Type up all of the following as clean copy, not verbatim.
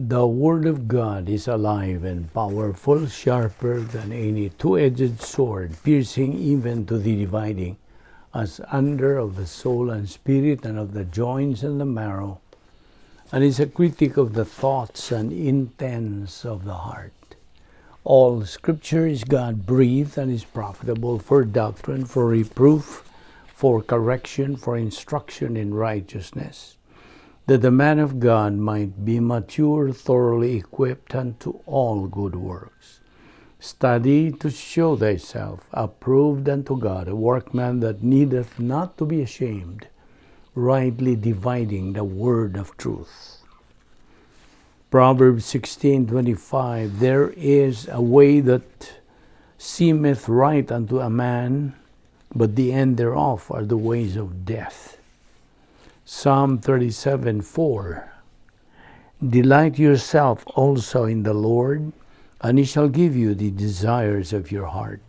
The Word of God is alive and powerful, sharper than any two-edged sword, piercing even to the dividing asunder of the soul and spirit and of the joints and the marrow, and is a critic of the thoughts and intents of the heart. All Scripture is God-breathed and is profitable for doctrine, for reproof, for correction, for instruction in righteousness, that the man of God might be mature, thoroughly equipped unto all good works. Study to show thyself approved unto God, a workman that needeth not to be ashamed, rightly dividing the word of truth. Proverbs 16:25: There is a way that seemeth right unto a man, but the end thereof are the ways of death. Psalm 37:4: Delight yourself also in the Lord, and he shall give you the desires of your heart.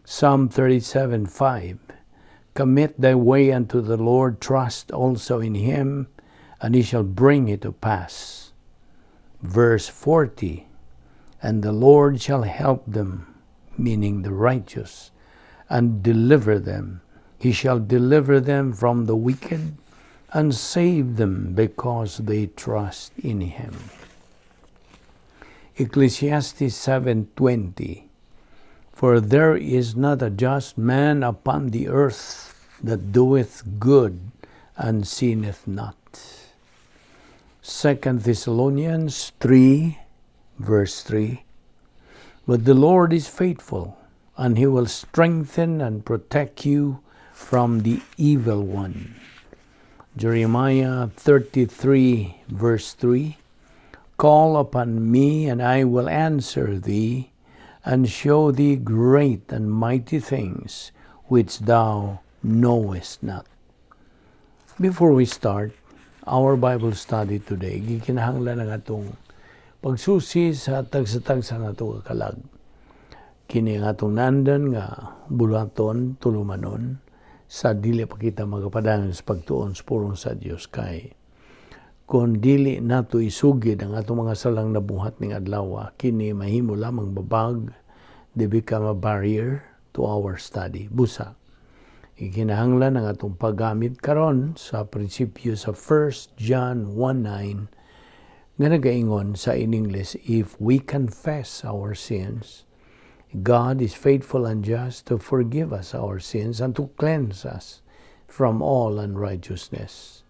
Psalm 37:5: Commit thy way unto the Lord, trust also in him, and he shall bring it to pass. Verse 40: And the Lord shall help them, meaning the righteous, and deliver them. He shall deliver them from the wicked and save them because they trust in him. Ecclesiastes 7:20: For there is not a just man upon the earth that doeth good and sinneth not. 2 Thessalonians 3 verse 3: But the Lord is faithful, and he will strengthen and protect you from the evil one. Jeremiah 33 verse 3: Call upon me, and I will answer thee, and show thee great and mighty things which thou knowest not. Before we start our Bible study today, gikinahanglan ang atong pagsusi sa tagsa-tagsa nato ka kalag. Kini ang atong nandan nga buluhaton, tulumanon, sa dili pa kita magapadayon sa pagtuon sa pulong sa Dios, kay kung dili nato isugid ang atong mga salang nabuhat ning adlaw, kini mahimo lamang babag, they become a barrier to our study. Busa ikinahanglan ang atong paggamit karon sa prinsipyo sa 1 John 1:9 nga nagaingon sa in English, "If we confess our sins, God is faithful and just to forgive us our sins and to cleanse us from all unrighteousness."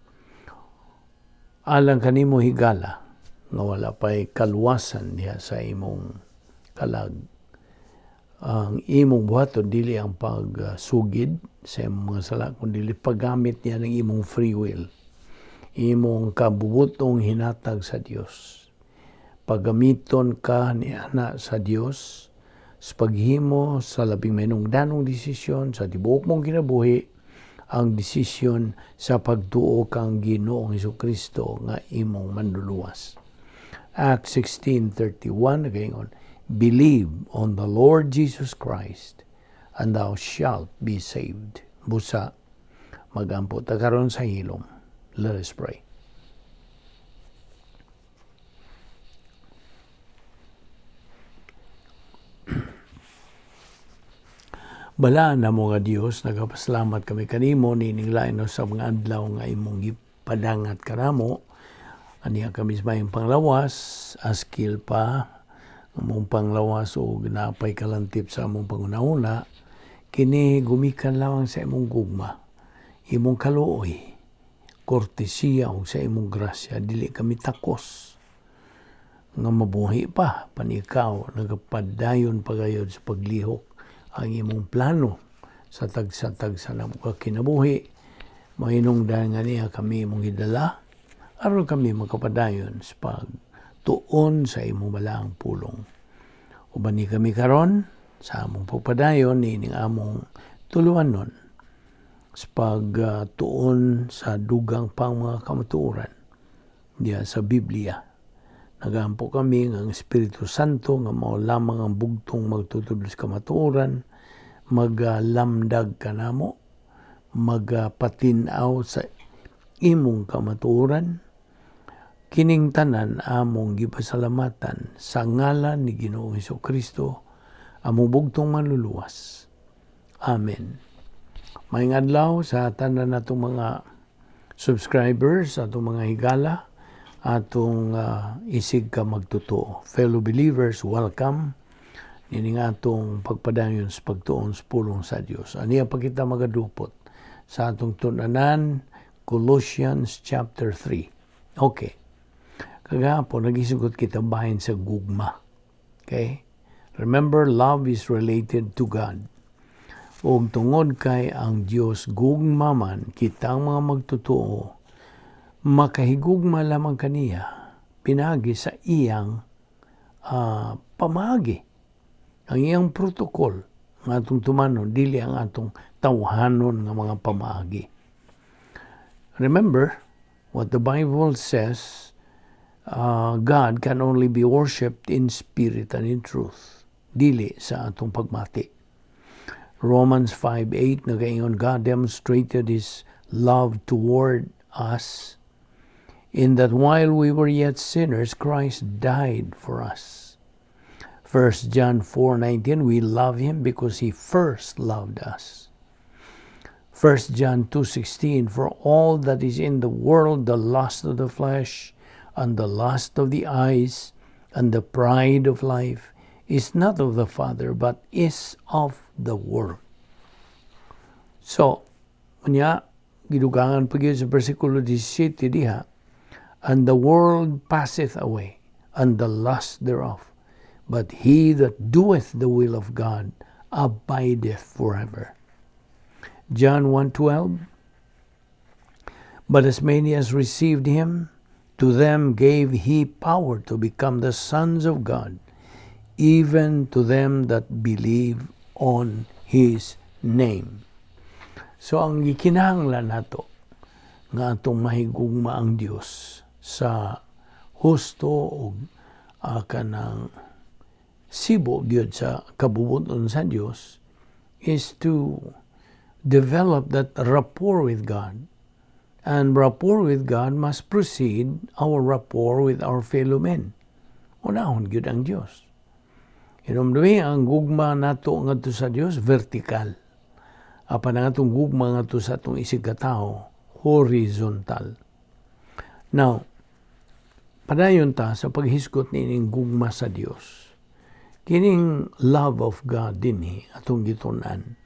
Alang kanimo, higala, nga wala pa'y kaluwasan diha sa imong kalag, ang imong buhaton dili ang pagsugid sa imong mga sala, kundi paggamit niya ng imong free will, imong kabubutong hinatag sa Dios. Paggamiton ka niana sa Dios sa paghimo sa labing mahinungdanong desisyon sa tibuok mong kinabuhi, ang desisyon sa pagtuo kang Ginoong Kristo nga imong manluluwas. Acts 16:31 nagaingon, "Believe on the Lord Jesus Christ and thou shalt be saved." Busa magampo ta karon sa hilom. Let us pray. Balaan namo nga Dios, nagapasalamat kami kanimo niining lain sa mga adlaw nga imong gipadangat kanamo. Aniya kami sa mayong panglawas, askil pa among panglawas o napay kalantip sa among pangunahuna, kini gumikan lamang sa imong gugma, imong kaluoy, kortesiya ug sa imong grasya. Dili kami takos nga mabuhi pa pan ikaw nagapadayon pagayod sa paglihok ang imong plano sa tagsa-tagsa na ka kinabuhi. Mahinungdan nga niya kami imong gidala aron kami makapadayon sa pagtuon sa imong balaang pulong. Uban ni kami karon sa among pagpadayon niining among tuluanon sa pagtuon sa dugang pang mga kamatuoran diya sa Biblia. Nagampo kami nga ang Espiritu Santo, nga mao lamang ang bugtong magtutudlo sa kamatuoran, maglamdag kanamo, magpatin-aw sa imong kamatuoran. Kining tanan among gipasalamatan sa ngalan ni Ginoong Kristo, among bugtong Manluluwas. Amen. Maayong adlaw sa tanan natong mga subscribers, atong mga higala, atong isig ka magtotoo. Fellow believers, welcome. Nining atong pagpadayon sa pagtuon sa pulong sa Dios. Ania pa kita magadupot sa atong tun-anan, Colossians chapter 3. Okay. Kagahapon, naghisgot kita bahin sa gugma. Okay? Remember, love is related to God. Ug tungod kay ang Dios gugma man, kitang mga magtotoo, makahigugma lamang kaniya pinaagi sa iyang pamaagi. Ang iyang protocol nga atong tumanon, dili ang atong tawhanon nga mga pamaagi. Remember what the Bible says, God can only be worshipped in spirit and in truth. Dili sa atong pagmati. Romans 5:8 nagaingon, "God demonstrated His love toward us in that while we were yet sinners, Christ died for us." 1 John 4:19, "We love Him because He first loved us." 1 John 2:16, "For all that is in the world, the lust of the flesh and the lust of the eyes and the pride of life, is not of the Father but is of the world." So, unya gidugangan pa gyud sa bersikulo 17 diha, "And the world passeth away, and the lust thereof, but he that doeth the will of God abideth forever." John 1:12, "But as many as received Him, to them gave He power to become the sons of God, even to them that believe on His name." So ang gikinahanglan nato nga atong mahigugma ang Dios sa husto ug kanang sibo gyud sa kabubuton sa Dios is to develop that rapport with God. And rapport with God must precede our rapport with our fellow men. Unahon gyud ang Dios. Hinumdumi, ang gugma nato ngadto sa Dios, vertical. Apan ang atong gugma ngadto sa atong isig katawo, horizontal. Now, padayon ta sa paghisgot niining gugma sa Dios. Kining love of God dinhi atong gitun-an.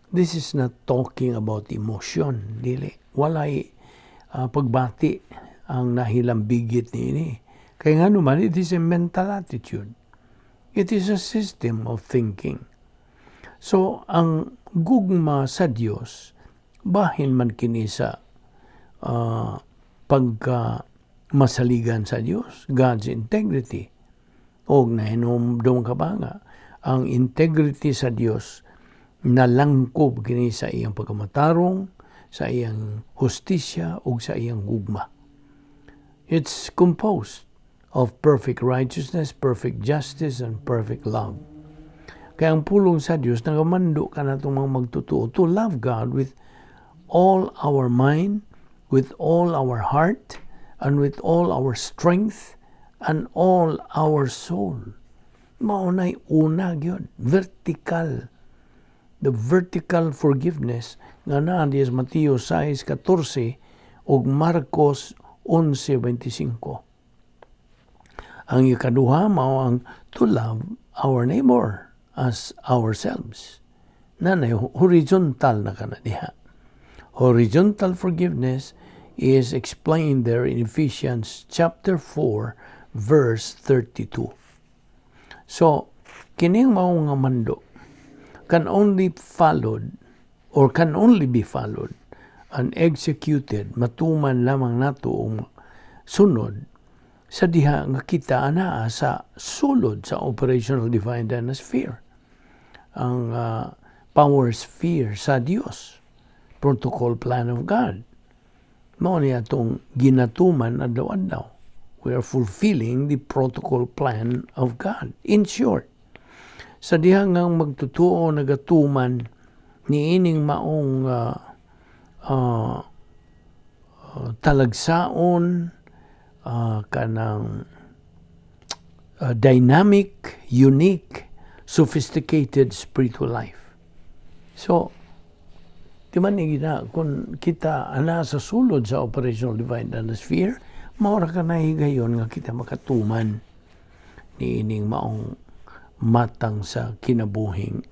This is not talking about emotion, dili. Walay pagbati ang nahilambigit niini. Kaya nga naman, it is a mental attitude. It is a system of thinking. So, ang gugma sa Dios, bahin man kini sa pagka masaligan sa Dios, God's integrity. O nahinumdum ka ba nga, ang integrity sa Dios nalangkob kini sa iyang pagkamatarong, sa iyang hustisya ug sa iyang gugma. It's composed of perfect righteousness, perfect justice, and perfect love. Kaya ang pulong sa Dios nagamando kanatong mga magtotoo to love God with all our mind, with all our heart, and with all our strength, and all our soul. Mao na'y una gyud, vertical. The vertical forgiveness nga naa diha sa Mateo 6:14 ug Marcos 11:25. Ang ikaduha mao ang to love our neighbor as ourselves. Nanay horizontal na kana diha. Horizontal forgiveness is explained there in Ephesians chapter 4 verse 32. So, kining mao nga mando can only followed or can only be followed and executed, matuman lamang nato ang sunod sa diha nga kita anaa sa sulod sa operational divine sphere, ang power sphere sa Dios, protocol plan of God. Mao ni atong ginatuman adlaw-adlaw. We are fulfilling the protocol plan of God. In short, sa diha nga magtotoo nagatuman niining maong talagsaon Kanang dynamic, unique, sophisticated spiritual life. So, di man na kung kita ana sa sulod sa operational divine sphere, mao ra ka nahigayon nga kita makatuman ni ining maong matang sa kinabuhing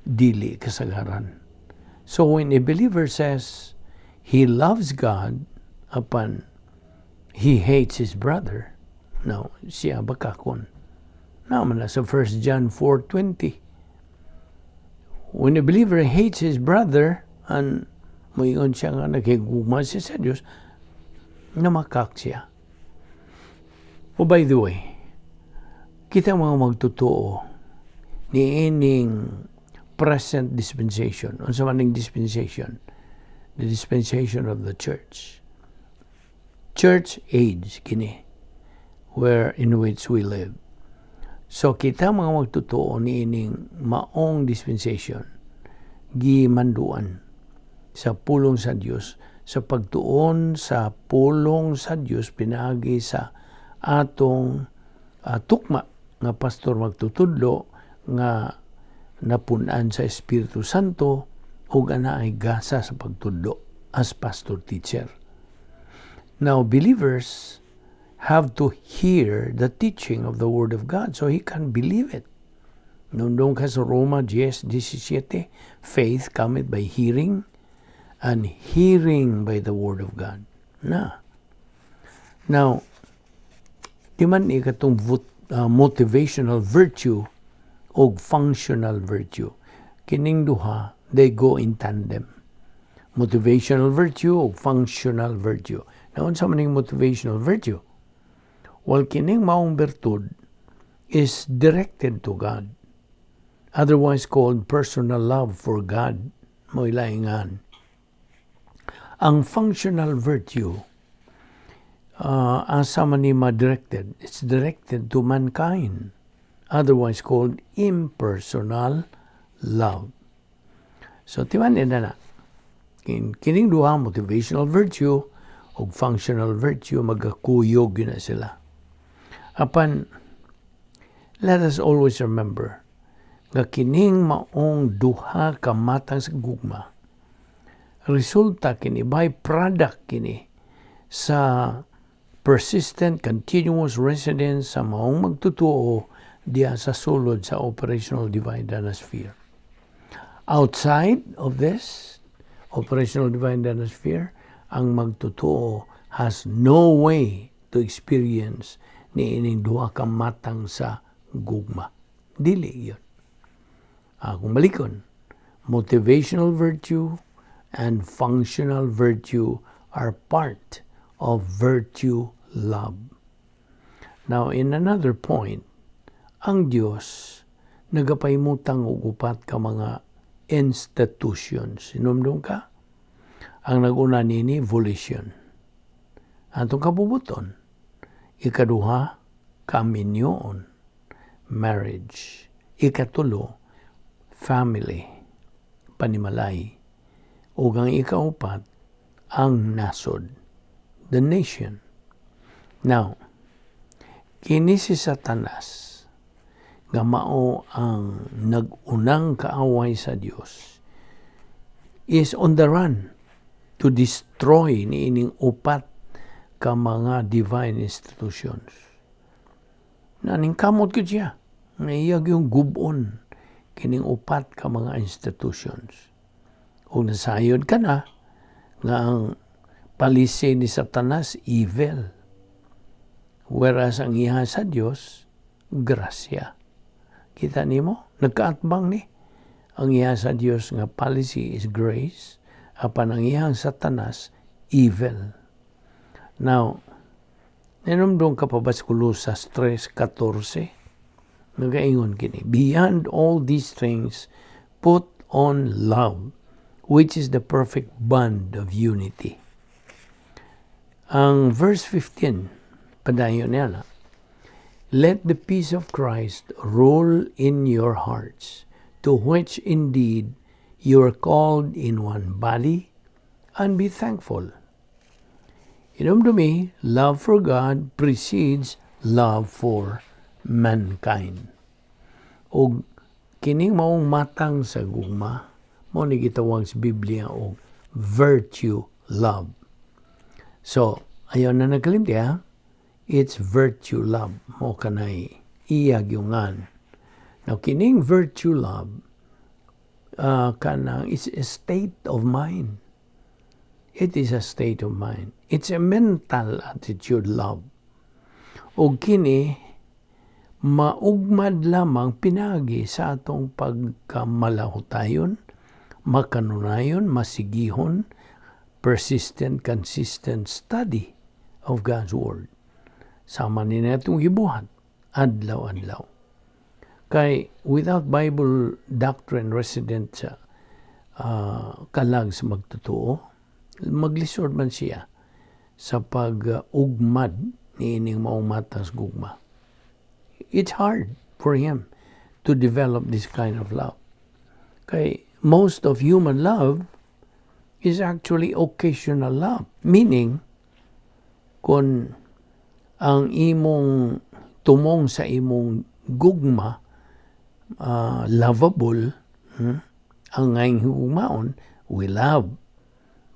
dili kasagaran. So when a believer says he loves God apan he hates his brother, now siya bakakon. Naman na sa 1 John 4:20. When a believer hates his brother, and moingon siya nga naghigugma siya sa Diyos, namakak siya. Oh, by the way, kita mga magtotoo ni ining present dispensation. Unsa man ning dispensation? The dispensation of the church. Church age kini where in which we live. So kita mga magtotoo ni ining maong dispensation gimanduan sa pulong sa Dios, sa pagtuon sa pulong sa Dios pinaagi sa atong tukma nga pastor magtutudlo nga napun-an sa Espiritu Santo ug ana ay gasa sa pagtudlo as pastor teacher. Now, believers have to hear the teaching of the Word of God so he can believe it. Nundong ka sa Roma 10:17, faith cometh by hearing, and hearing by the Word of God. Na. Now, di man ni katong motivational virtue o functional virtue. Kining duha, they go in tandem. Motivational virtue o functional virtue. Now, unsa man ning motivational virtue? Well, kining maong bertud is directed to God. Otherwise called personal love for God. Mo'y laingan. Ang functional virtue, asa man ni ma-directed? It's directed to mankind. Otherwise called impersonal love. So, timan na na. Kining duha, motivational virtue o functional virtue, magakuyog yun na sila. Apan, let us always remember nga kining maong duha ka matang sa gugma, resulta kini, by-product kini sa persistent, continuous residence sa maong magtutuo diya sa sulod sa operational divine dana sphere. Outside of this operational divine dana sphere, ang magtutuo has no way to experience ni ining duha ka matang sa gugma. Dili yun. Kung balikon, motivational virtue and functional virtue are part of virtue love. Now, in another point, ang Dios nagapahimutang og upat ka mga institutions. Hinumdum ka? Ang naguna nini, volition. Atong kabubuton. Ikaduha, kaminyoon, marriage. Ikatulo, family, panimalay. Ug ang ikaupat, ang nasod, the nation. Now, kini si Satanas nga mao ang nag-unang kaaway sa Dios is on the run to destroy niining upat ka mga divine institutions. Naning kamot gud siya. Nga iya yung gubon kining upat ka mga institutions. Kung nasayod ka na nga ang policy ni Satanas, evil. Whereas ang iha sa Dios, grasya. Kita nimo, nagkaatbang ni. Ang iha sa Dios nga policy is grace, apan ang iyang Satanas, evil. Now, ninumdum ka pa ba sa Colosas 3:14? Nagaingon kini, "Beyond all these things, put on love, which is the perfect bond of unity." Ang verse 15, padayon niya na, "Let the peace of Christ rule in your hearts, to which indeed you are called in one body, and be thankful." Hinumdumi, love for God precedes love for mankind. Og kining maong matang sa gugma, mao ni gitawag sa Biblia og virtue love. So, ayaw na nagkalimti ha? It's virtue love. Mao kanay iya gyungan. Now, kining virtue love, kanang is a state of mind. It is a state of mind. It's a mental attitude love. O kini, maugmad lamang pinagi sa atong pagkamalahutayon, makanunayon, masigihon, persistent, consistent study of God's Word. Sama ni natong gibuhat, adlaw-adlaw. Kay without Bible doctrine resident sa kalag sa magtotoo, maglisod man siya sa pag-ugmad ni ining maong matang sa gugma. It's hard for him to develop this kind of love. Kay most of human love is actually occasional love. Meaning, kung ang imong tumong sa imong gugma lovable, ang ngayong hugmaon, we love.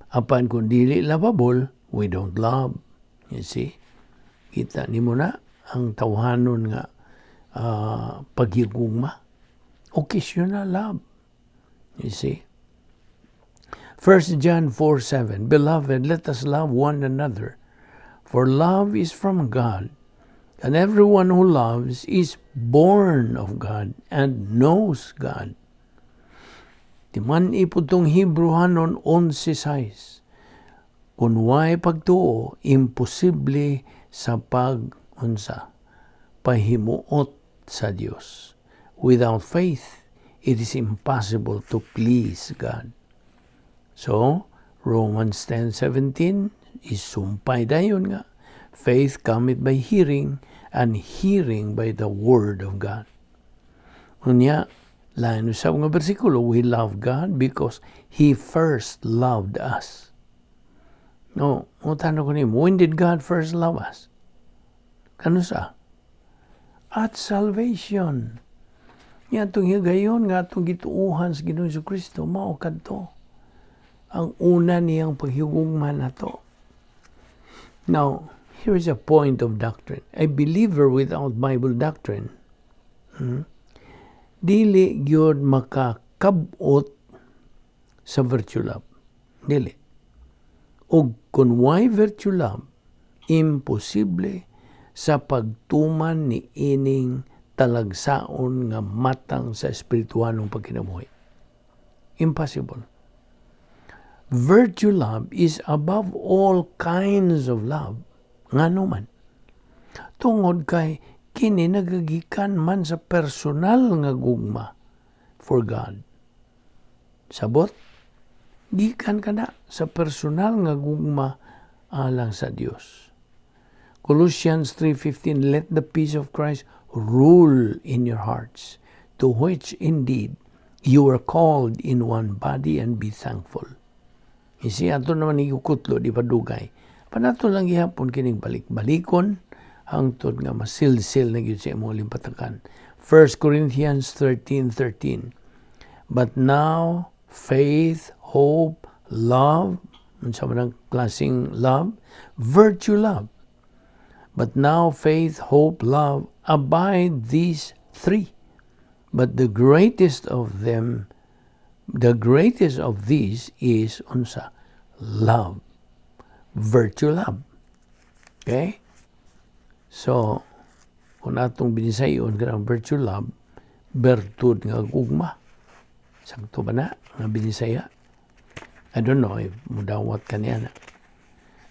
Apan kung dili lovable, we don't love. You see? Kita nimo na ang tawhanon nga paghigugma. Occasional love. You see? 1 John 4:7. Beloved, let us love one another, for love is from God, and everyone who loves is born of God and knows God. Timan-i pud tong Hebrehanon 11:6. Kung way pagtuo, imposible sa pag unsa pahimuot sa Dios. Without faith, it is impossible to please God. So, Romans 10:17 is sumpay dayon nga faith cometh by hearing and hearing by the word of God. Unya, lain usab nga bersikulo, we love God because He first loved us. No, utano ko nimo, when did God first love us? Kanusa? At salvation. Nga atong higayon, nga atong gituuhan sa Ginoong Kristo, mao kadto ang una niyang paghigugma nato. Now, here is a point of doctrine. A believer without Bible doctrine, dili gyud makakabot sa virtue love. Dili. Og kung way virtue love, imposible sa pagtuman ni ining talagsaon nga matang sa espirituhanong pagkinabuhi. Impossible. Virtue love is above all kinds of love. Ngano man? Tungod kay kini nagagikan man sa personal nga gugma for God. Sabot, gikan kana sa personal nga gugma alang sa Dios. Colossians 3:15. Let the peace of Christ rule in your hearts, to which indeed you were called in one body, and be thankful. Isi ato naman ikukutlo, di pa dugay. Panato lang gihapon kining balik-balikon hangtod nga masilsil na gyud sa imong limpatakan. 1 Corinthians 13:13. But now faith, hope, love, unsa man ang klaseng love? Virtue love. But now faith, hope, love abide, these three. But the greatest of them, the greatest of these is unsa? Love. Virtue love. Okay? So, kung atong binisayon kanang virtue love, bertud nga gugma. Sakto ba na nga binisaya? I don't know if mudawat kaniya na.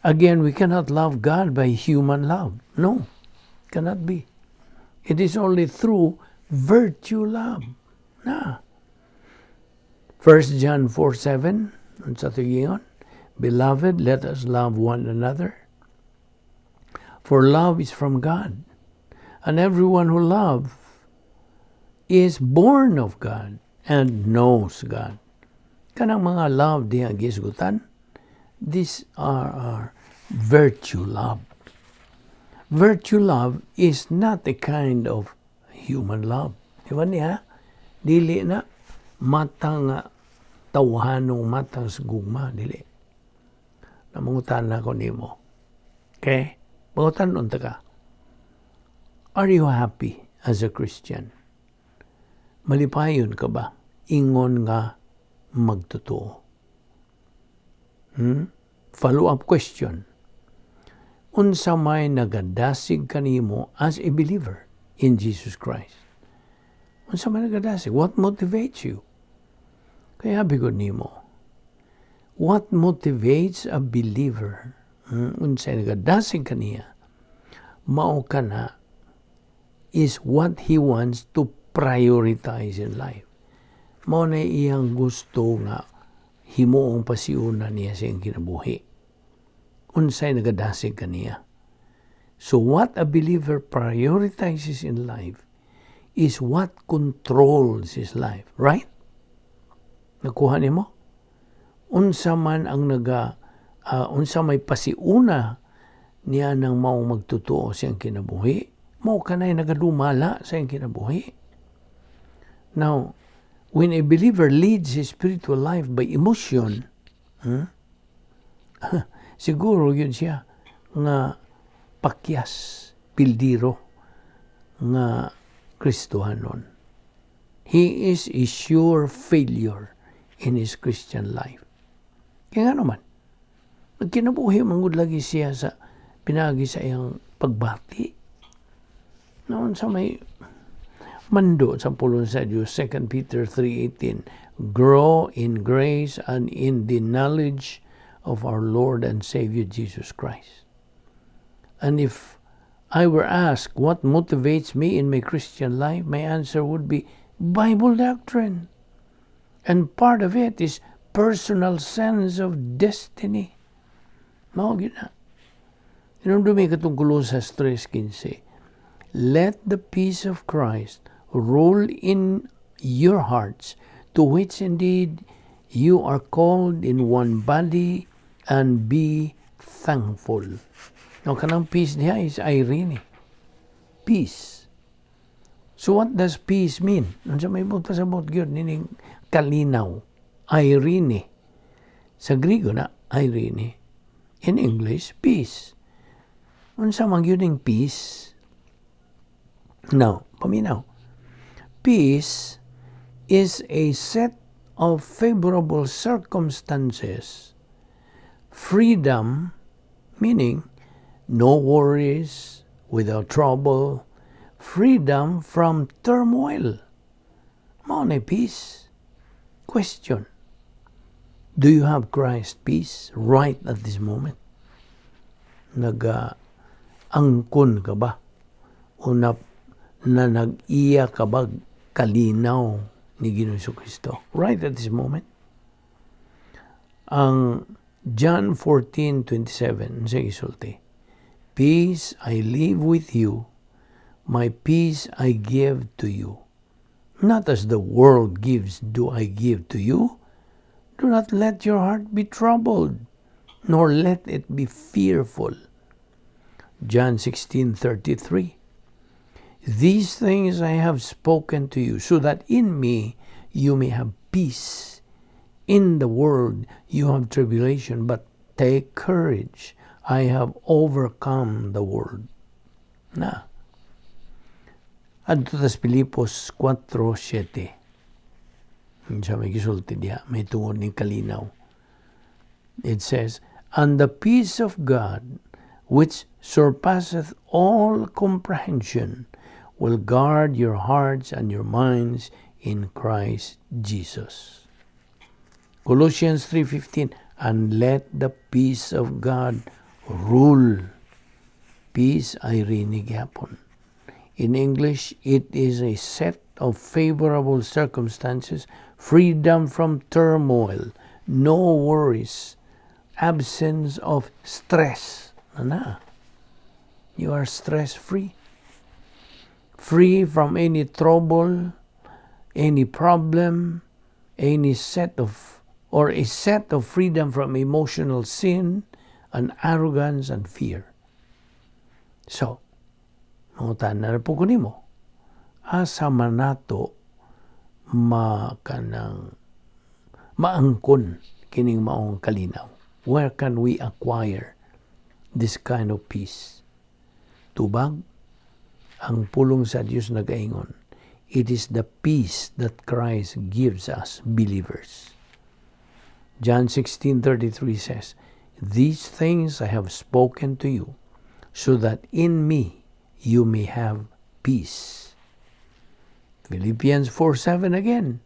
Again, we cannot love God by human love. No, cannot be. It is only through virtue love. Na. 1 John 4:7, unsa to giingon? Beloved, let us love one another, for love is from God. And everyone who loves is born of God and knows God. Kanang mga love diha gisgutan, these are our Virtue love. Virtue love is not a kind of human love. Di ba niya? Dili na matang nga tawhanong matang sa gugma. Dili. Namangutana ko nimo. Okay? Mangutan ta ka. Are you happy as a Christian? Malipayon ka ba? Ingon nga magtotoo. Follow-up question. Unsa may nagadasig kanimo as a believer in Jesus Christ? Unsa may nagadasig? What motivates you? Kaya bigod nimo. What motivates a believer? Unsa nagadasig kaniya? Mao kana is what he wants to prioritize in life. Mao na iyang gusto nga himuong pasiuna niya sa iyang kinabuhi. Unsay nagadasig kaniya. So what a believer prioritizes in life is what controls his life, right? Nakuha nimo? Unsa man ang naga unsa may pasiuna niya nang mao magtotoo siyang kinabuhi, mao kanay nagadumala sa iyang kinabuhi. Now, when a believer leads his spiritual life by emotion, Siguro yun siya nga pakyas, pildiro nga Kristohanon. He is a sure failure in his Christian life. Kaya nga naman, nagkinabuhi manggod lagi siya sa pinagi sa iyang pagbati. Noon sa may mando sa pulong sa Diyos, 2 Peter 3:18, "Grow in grace and in the knowledge of our Lord and Savior Jesus Christ." And if I were asked what motivates me in my Christian life, my answer would be Bible doctrine. And part of it is personal sense of destiny. Mao gyud na. Hinumdumi katong Colosas 3:15. "Let the peace of Christ rule in your hearts, to which indeed you are called in one body, and be thankful." Now, kanang peace niya is eirene. Peace. So what does peace mean? Unsa may pasabot gyud nining kalinaw? Eirene. Sa Grigo na, eirene. In English, peace. Unsa man gyud ning peace? Now, paminaw. Peace is a set of favorable circumstances. Freedom, meaning no worries, without trouble, freedom from turmoil. Mao na peace. Question. Do you have Christ peace right at this moment? Nag-angkon ka ba? O na nag-iya ka ba kalinaw ni Ginoong Kristo? Right at this moment? Ang John 14:27 sa gisulti, "Peace I leave with you, my peace I give to you. Not as the world gives do I give to you. Do not let your heart be troubled, nor let it be fearful." John 16:33. "These things I have spoken to you, so that in me you may have peace. In the world you have tribulation, but take courage. I have overcome the world." Na. Adto tas Filipos 4:7. Sa may gisulti diha, may tungod ning kalinaw. It says, "And the peace of God, which surpasseth all comprehension, will guard your hearts and your minds in Christ Jesus." Colossians 3:15, "And let the peace of God rule." Peace eirene gyapon. In English, it is a set of favorable circumstances, freedom from turmoil, no worries, absence of stress. Na. You are stress-free. Free from any trouble, any problem, any set of or a set of freedom from emotional sin, and arrogance and fear. So, mangutana na pud ko nimo, asa man nato makanang maangkon kining maong kalinaw? Where can we acquire this kind of peace? Tubag, ang pulong sa Dios nagaingon, it is the peace that Christ gives us believers. John 16:33 says, "These things I have spoken to you, so that in me you may have peace." Philippians 4:7 again,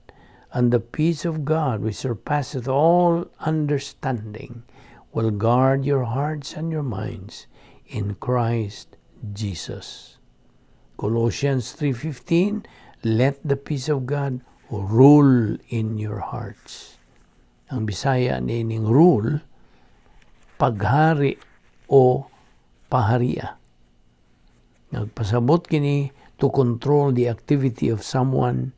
"And the peace of God, which surpasseth all understanding, will guard your hearts and your minds in Christ Jesus." Colossians 3:15, "Let the peace of God rule in your hearts." Ang Bisaya nining "rule", paghari o paharia. Nagpasabot kini to control the activity of someone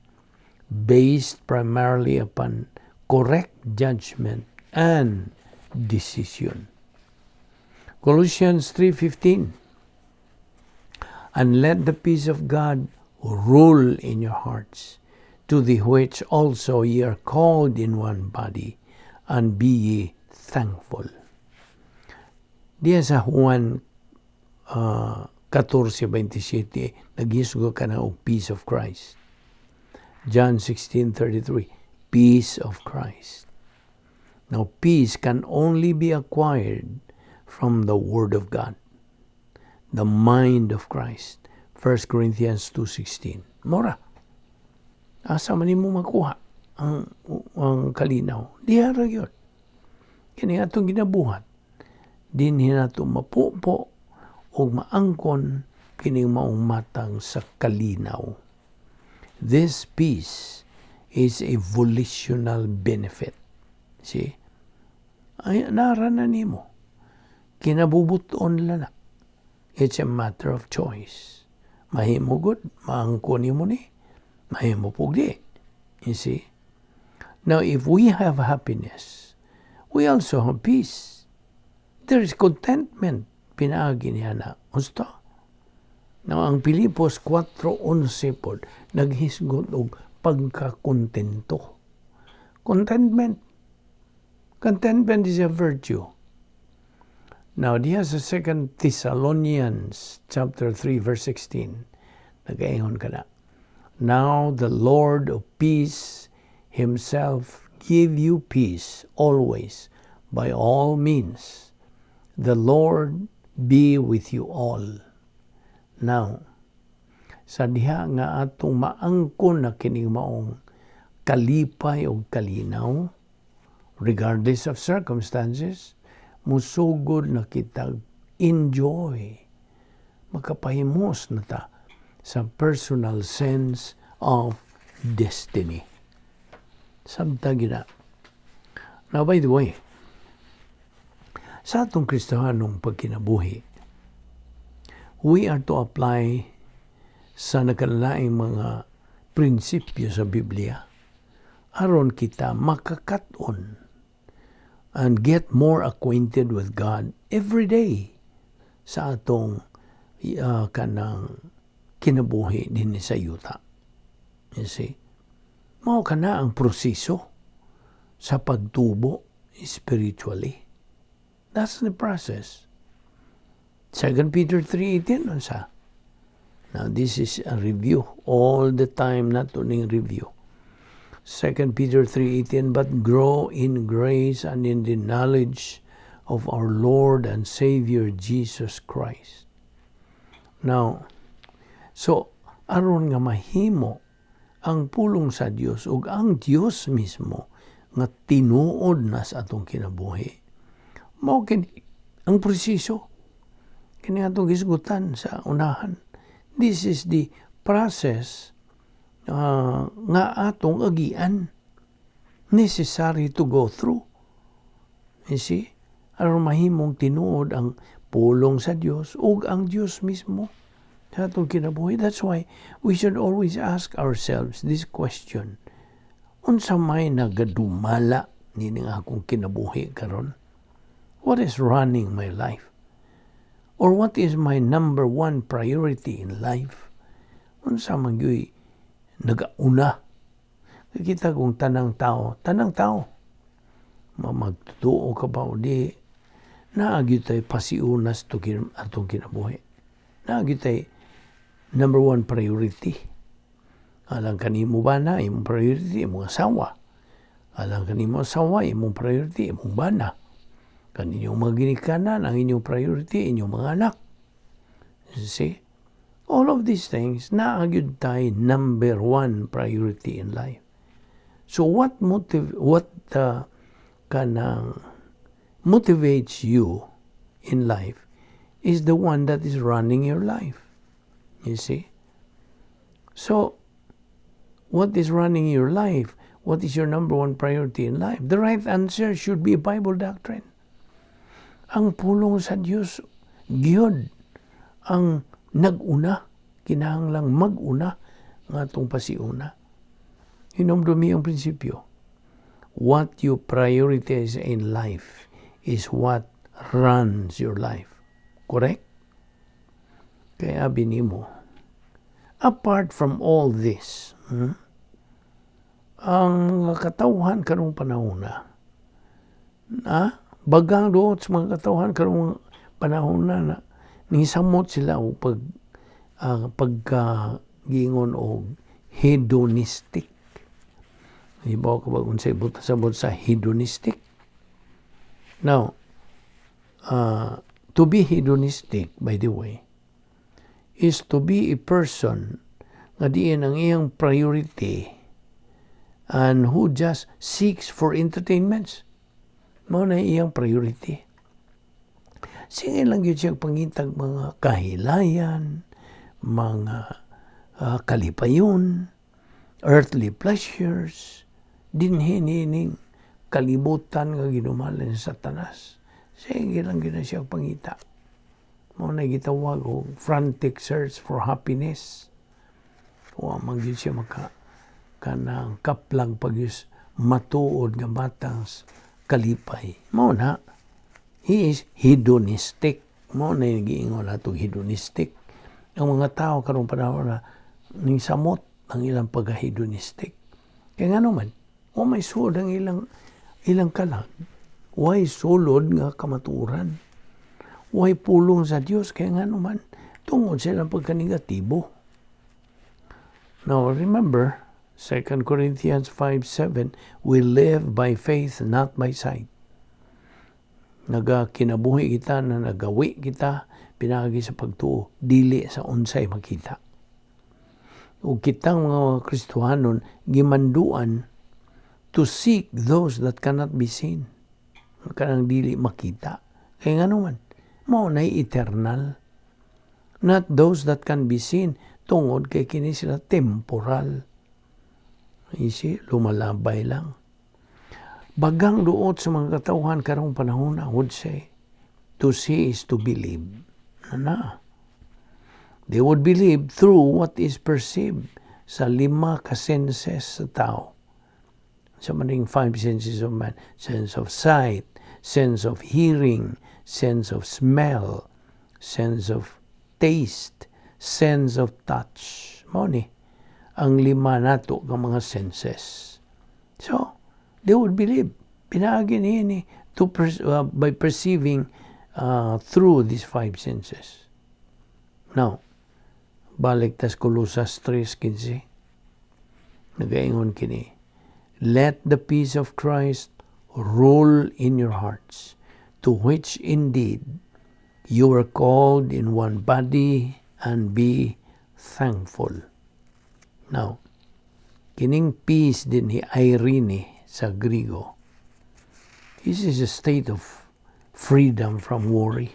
based primarily upon correct judgment and decision. Colossians 3:15, "And let the peace of God rule in your hearts, to the which also ye are called in one body, and be ye thankful." Diya sa Juan 14:27, naghisgot ka na og peace of Christ. John 16:33, peace of Christ. Now, peace can only be acquired from the Word of God, the mind of Christ. 1 Corinthians 2:16. Mao ra. Asa man nimo makuha ang kalinaw? Diha ra gyud. Kini atong ginabuhat. Dinhi nato mapupo og maangkon kining maong matang sa kalinaw. This peace is a volitional benefit. See? Ay, nara na nimo. Kinabubuton lang na. It's a matter of choice. Mahimo gud, maangkon nimo ni. Mahimo pud di. You see? Now, if we have happiness, we also have peace. There is contentment. Pinaagi niya na. Gusto? Now, ang Pilipos 4:11 pod, naghisgot og pagkakontento. Contentment. Contentment is a virtue. Now, diha sa 2 Thessalonians chapter 3 verse 16, nagaingon ka na, "Now the Lord of peace himself give you peace always by all means. The Lord be with you all." Now, sa diha nga atong maangkon na kining maong kalipay og kalinaw, regardless of circumstances, musugod na kita enjoy. Makapahimos na ta sa personal sense of destiny. Samtang gina. Now, by the way, sa atong Kristohanong pagkinabuhi, we are to apply sa nakalaing mga prinsipyo sa Biblia aron kita makakat-on and get more acquainted with God every day sa atong kanang kinabuhi dinhi sa yuta. You see? Mao kana ang proseso sa pagtubo spiritually. That's the process. 2 Peter 3:18, unsa? Now, this is a review. All the time nato ning review. 2 Peter 3:18, "But grow in grace and in the knowledge of our Lord and Savior Jesus Christ." Now, so aron nga mahimo ang pulong sa Dios ug ang Dios mismo nga tinuod na sa atong kinabuhi. Mao kini ang proseso kini atong gisgutan sa unahan. This is the process nga atong agian, necessary to go through. You see? Aron mahimong tinuod ang pulong sa Dios ug ang Dios mismo sa atong kinabuhi. That's why we should always ask ourselves this question. Unsa may nagadumala nining akong kinabuhi karon? What is running my life? Or what is my number one priority in life? Unsa man gyuy nagauna? Kita kung tanang tao, magtuo ka ba o di, naa gyud tay pasiunas to atong kinabuhi. Naa gyud tay number one priority. Alang kanimo bana, imong priority, imong asawa. Alang kanimo asawa, imong priority, imong bana. Kaninyong mga ginikanan, ang inyong priority, inyong mga anak. See? All of these things, naa gyud tay number one priority in life. So what kanang motivates you in life is the one that is running your life. You see? So, what is running your life? What is your number one priority in life? The right answer should be Bible doctrine. Ang pulong sa Dios gyud ang nag-una, kinahanglang mag-una nga atong pasiuna. Hinumdumi ang prinsipyo. What you prioritize in life is what runs your life. Correct? Kaya abi nimo, apart from all this, ang mga katawhan karong panahon na, bagang duot sa mga katawhan karong panahon na, na nisamot sila og pagka giingon og hedonistic. Hibaw ka ba unsay buot sabot sa hedonistic? Now, to be hedonistic, by the way, is to be a person nga diin ang iyang priority and who just seeks for entertainments. Mao na iyang priority. Sige lang gyud siya pangitag mga kahilayan, mga kalipayon, earthly pleasures, dinhi nining kalibutan nga ginumalan sa Satanas. Sige lang gyud na siya pangita. Mao na gitawag og frantic search for happiness. Wa man gyud siya maka kanang kaplag pagyus matuod nga matang kalipay. Mao na, he is hedonistic. Mao na yung giingon ato, hedonistic. Ang mga tao karong panahon na ning samot ang ilang pagka-hedonistic. Kaya nga naman, wa may sulod ang ilang kalag. Way sulod nga kamatuoran. Way pulong sa Dios, kaya nga naman tungod sa ilang pagkanegatibo. Now remember, 2 Corinthians 5:7, we live by faith, not by sight. Nagakinabuhi kita na nagawi kita pinaagi sa pagtuo, dili sa unsay makita. Ug kitang mga Kristohanon gimanduan to seek those that cannot be seen. Kanang dili makita. Kaya nga naman, mao na eternal. Not those that can be seen, tungod kay kini sila temporal. You see, lumalabay lang. Bagang duot sa mga katawhan karong panahon na would say, to see is to believe. Na. They would believe through what is perceived sa lima ka senses sa tao. Sa maning five senses of man: sense of sight, sense of hearing, sense of smell, sense of taste, sense of touch. Mao ni ang lima nato nga mga senses. So, they would believe. Pinaagi niini by perceiving through these five senses. Now, balik tas Colosas 3:15. Nagaingon kini, "Let the peace of Christ rule in your hearts, to which indeed you were called in one body, and be thankful." Now, kining peace dinhi, eirene sa Grigo. This is a state of freedom from worry.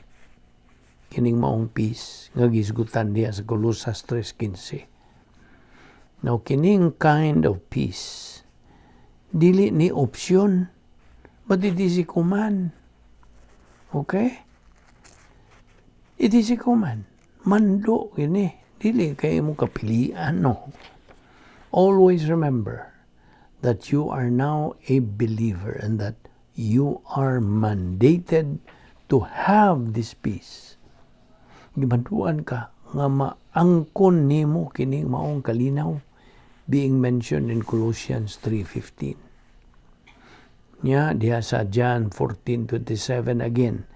Kining maong peace nga gisgutan diha sa Colosas 3:15. Now, kining kind of peace, dili ni option, but it is a command. Okay? It is a command. Mando kini. Dili kay mo kapilian, no. Always remember that you are now a believer and that you are mandated to have this peace. Gimanduan ka nga maangkon nimo kining maong kalinaw being mentioned in Colossians 3:15. Nya diha sa John 14:27 again,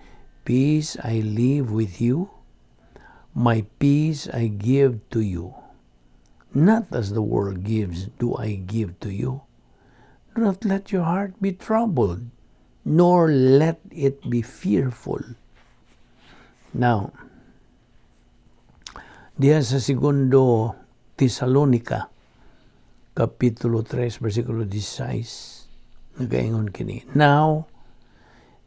"Peace I leave with you, my peace I give to you. Not as the world gives do I give to you. Do not let your heart be troubled, nor let it be fearful." Now, diha sa Segundo Tesalonica, Kapitulo 3, versikulo 16, nagaingon kini, "Now,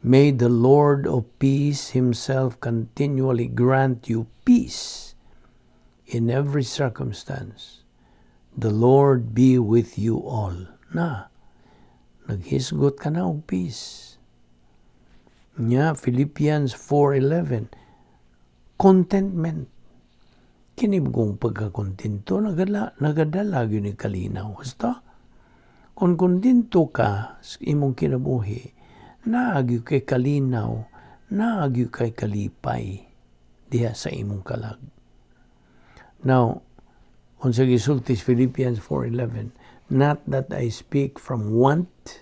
may the Lord of peace himself continually grant you peace in every circumstance. The Lord be with you all." Na, naghisgot ka na og peace. Nya, Philippians 4:11, contentment. Kini kong pagkakontento, nagadala gyud ni kalinaw. Basta, kung kontento ka sa imong kinabuhi, naa gyud kay kalinaw, naa gyud kay kalipay diha sa imong kalag. Now, unsa gisulti sa Philippians 4:11, "Not that I speak from want,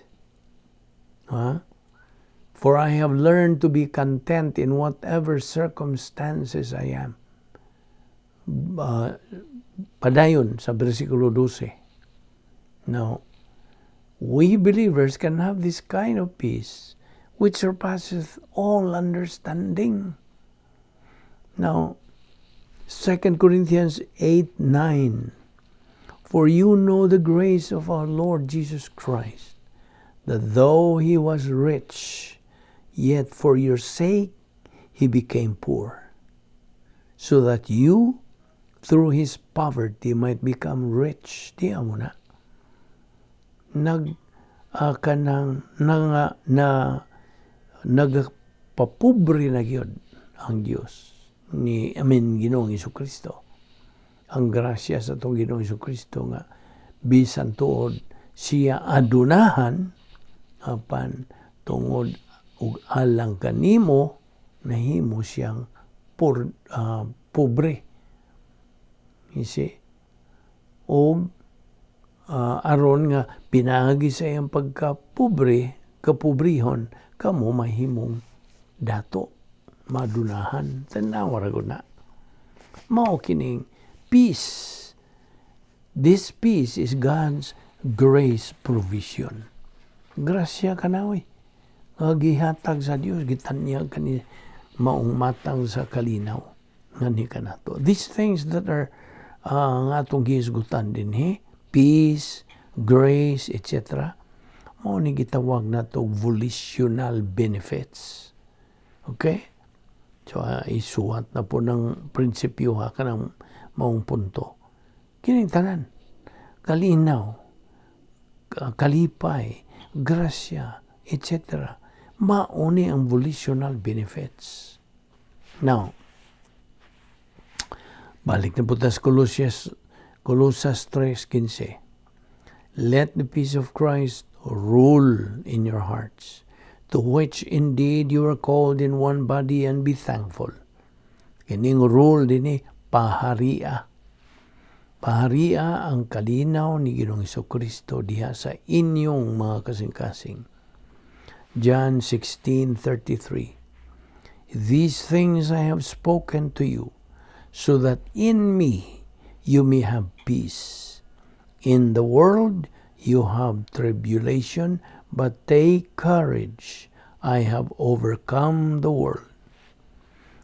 huh? For I have learned to be content in whatever circumstances I am." Padayon sa versikulo 12. Now, we believers can have this kind of peace which surpasses all understanding. Now, 2 Corinthians 8:9, "For you know the grace of our Lord Jesus Christ, that though he was rich, yet for your sake he became poor, so that you, through his poverty, might become rich." Di mo na. Nag kanang na, na nagpapobre na gyud ang Dios ni, I mean, Ginoong Kristo. Ang grasya sa atong Ginoong Kristo nga bisan tuod siya adunahan, apan tungod ug alang kanimo nahimo siyang pobre. You see? O aron nga pinaagi sa iyang pagkapobre, kapobrehon, kamo mahimong dato, madunahan. Tanawa ra gud na. Mao kining peace. This peace is God's grace provision. Grasya ka na, oy. Nga gihatag sa Dios, gitanyag kani maong matang sa kalinaw nganhi kanato. These things that are nga atong gihisgutan dinhi, peace, grace, etc. Mao ni gitawag nato volitional benefits. Okay? So, isuwat na po ng prinsipyo ha, kanang maong punto. Kining tanan, kalinaw, kalipay, grasya, etc. Mao ni ang volitional benefits. Now, balik na po ta sa Colossians, Colosas 3:15. "Let the peace of Christ rule in your hearts, to which indeed you are called in one body, and be thankful." Kining rule dinhi, paharia. Paharia ang kalinaw ni Ginoong Kristo diha sa inyong mga kasing-kasing. John 16:33, "These things I have spoken to you, so that in me you may have peace. In the world you have tribulation, but take courage. I have overcome the world."